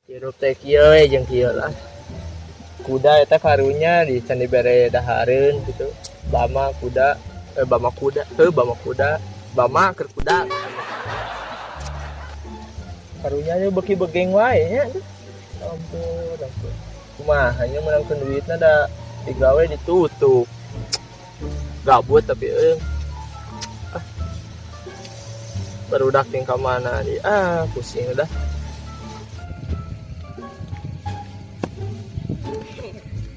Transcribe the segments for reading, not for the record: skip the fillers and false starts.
Hirup teh kieu we jeung kieu lah. Kuda eta karunya di can dibere dahareun gitu. Bama kuda, bama kuda, heuh bama kuda, bama keur kuda. Karunya nya beuki begeng wae nya. Ampun, ampun. Kumaha nya meunangkeun duitna da digawe ditutup. Gabut tapi euy. Ah. Barudak ting ka mana di ah pusing udah.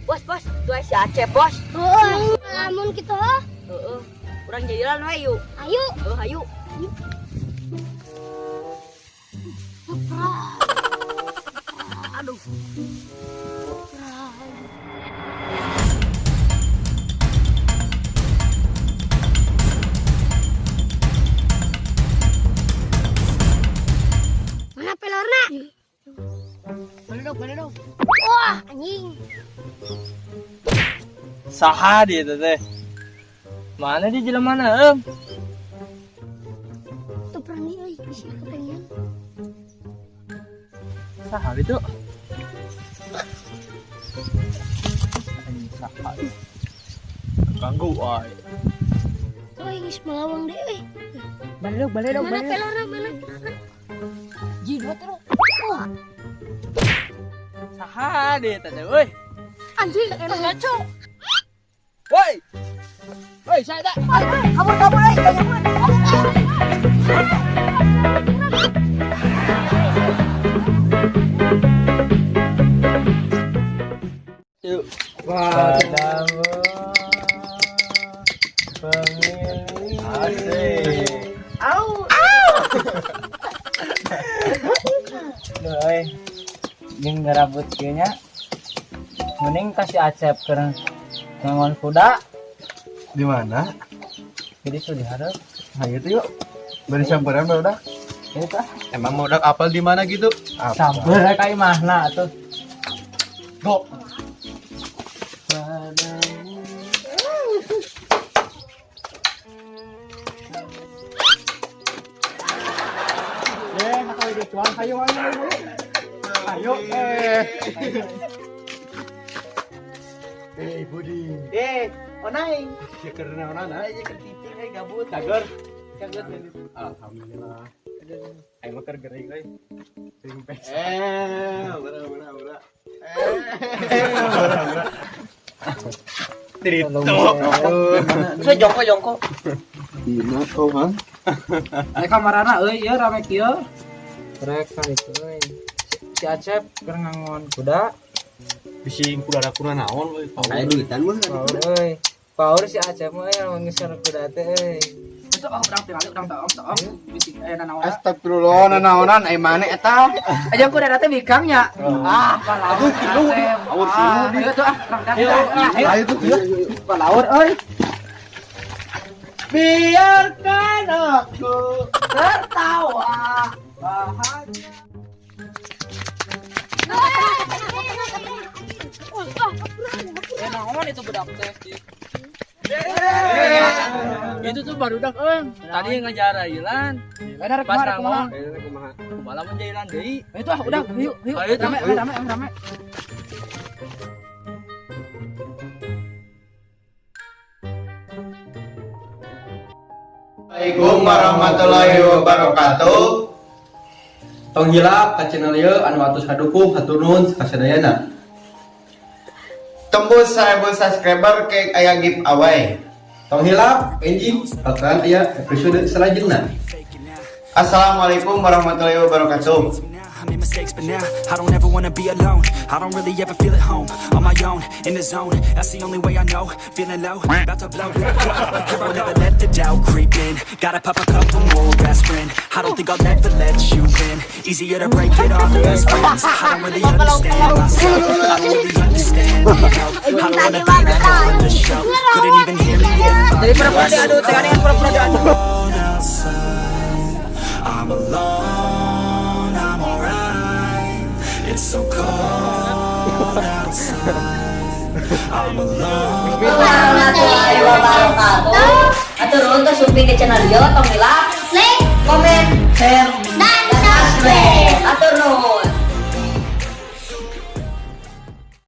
Bos, bos, tuh si Acep, bos. Heeh, lamun kitu heuh. Heeh. Urang jalan we yuk. Ayo. Heuh, ayo. Aduh. Mana pelorna? Mana dong, mana dong. Wah, anjing. Saha dia teh. Mana dia jelema mana, em? Tuh perani euy, bisa kepengen. Saha itu? Anjing saha. Ganggu wae. Tuh geus melawang deh euy. Mana dong, mana dong, Mana mana. pelorna, mana pelorna? Ji, dua terus. Wah, Saha dia teh euy. anjing enak ngaco. Woi. Woi, saya tak. Kabur, kabur, euy, kabur. Yuk. Padamu pemilik. Asik. Au. Duh, euy. Jeung ngarabut kieu nya. Mending kasih Acep keur ngangon kuda. Di mana? Jadi tuh diharap. Ayo tuh yuk. Beri samperan baru dah. Ini tah. Emang mau udah apal di mana gitu? Samper ka imahna tuh. Go. Padamu. Eh, kau cuan, ayo ayo ayo. Ayo eh. Eh, Budi. Eh, onai. Ya karena orang Aja keur titir euy gabut. Cager. Cager. Alhamdulillah. Aing mah keur gering euy. Gering pes. Eh, ura ura ura. Eh, ura ura. Trito. Saya jongko, jongko. Dina kau hang. Aya kamarana euy ieu rame kieu. Rek kan itu euy. Si Acep keur ngangon kuda. Bisi kuda kuna naon euy. Aya duitan mah. Paur euy. Paur si Acep mah euy lamun ngeser kuda teh euy. Itu oh urang tinggal urang taong taong bisi aya nanaon. Astagfirullah, nanaonan ai maneh eta? Aja kuda teh bikang nya. Ah, palaur. Awur silu di. Ayo tuh ah, urang teh. Ayo. Ayo tuh ya. Palaur euy. Biarkan aku tertawa bahagia. Eh naon itu budak teh. Itu tuh barudak euy. Tadi ngajar Ailan. Benar Pas kumaha kumaha. nangong. Kumaha mun jailan deui. Itu ah udah yuk yuk Ayo, tuh. rame rame rame rame. Assalamualaikum warahmatullahi wabarakatuh. Tong hilap ka channel ieu anu atus kadukung hatur nuhun kasadayana. Tembus 1000 subscriber ke aya giveaway. Tong hilap enjing bakalan aya episode selanjutnya. Assalamualaikum warahmatullahi wabarakatuh. I made mistakes, but now I don't ever wanna be alone. I don't really ever feel at home. On my own, in the zone. That's the only way I know. Feeling low, about to blow. I won't ever let the doubt creep in. Gotta pop a couple more aspirin. I don't think I'll ever let you in. Easier to break it off best friends. I don't really understand myself. I don't really understand. Need help. I don't wanna be left on the shelf. Couldn't even hear me if I Jadi pura-pura diadu, teh kan pura-pura diadu. alone outside. I'm alone, I'm alright. It's so cold outside. I'm alone. Warahmatullahi wabarakatuh. Atur nuhun tos sumping ke channel ieu tong hilap Like, komen, Share. dan